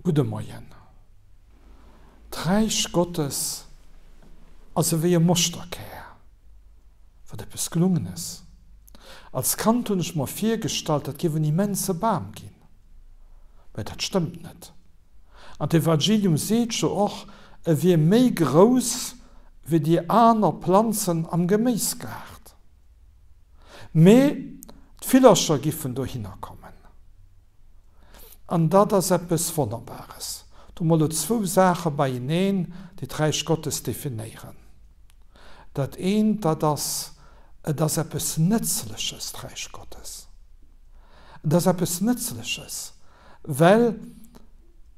Gudde Moien. D'Räich Gottes ass ewéi e Moschterkär, wat eppes Gelungenes. Als Kand hunn ech mer virgestallt, dat géif en immense Bam ginn. Mä dat stëmmt net. An d'Evangelium seet jo och, e wier méi grouss wéi déi aner Planzen am Geméisgaart. Mee d'Villercher giffen dohinner kommen. An dat ass eppes Wonnerbares. Do hu mer elo zwou Saache beieneen, déi d'Räich Gottes definéieren. Dat eent, dat ass, et ass eppes Nëtzleches, d'Räich Gottes. Et ass eppes Nëtzleches, well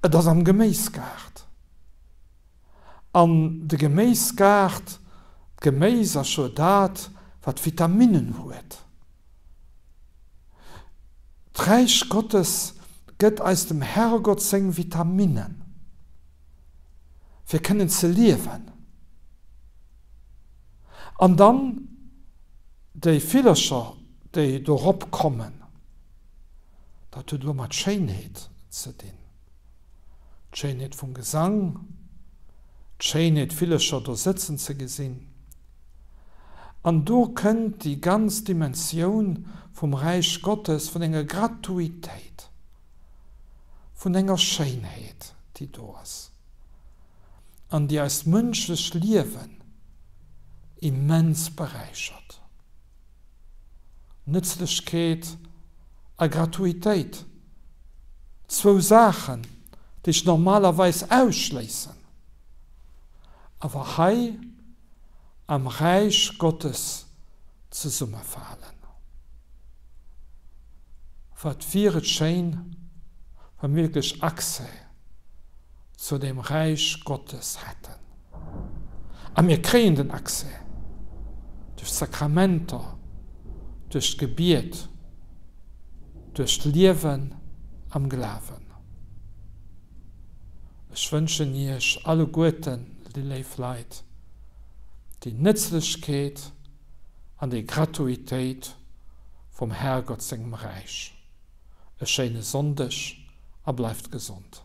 et ass am Geméisgaart. An de Geméisgaart, d'Geméis ass jo dat, wat Vitaminnen huet. D'Räich Gottes gëtt eis dem Herrgott seng Vitaminnen, fir kënnen ze liewen. An dann déi Villercher, déi dorop kommen, dat huet elo mat Schéinheet ze dinn. D'Schéinheet vum Gesang, d'Schéinheet Villercher do sëtzen ze gesinn. An do kënnt déi ganz Dimensioun vum Räich Gottes, vun enger Gratuitéit, vun enger Schéinheet, déi do ass an déi eist mënschlecht Liewen immens beräichert. Nëtzlechkeet a Gratuitéit, zwou Saachen, déi ech normalerweis ausschléissen, awer hei am Räich Gottes zesummefalen. Wat wier et schéin, wa mir wierklech Accès zu dem Räich Gottes hätten. A mir kréien den Accès duerch d'Sakramenter, duerch d'Gebiet, duerch d'Liewen am Glawen. Ech wënschen Iech alleguerten, déi léif Leit, déi Nëtzlechkeet an déi Gratuitéit vum Herrgott sengem Räich. E schéine Sonndeg a bleift gesond.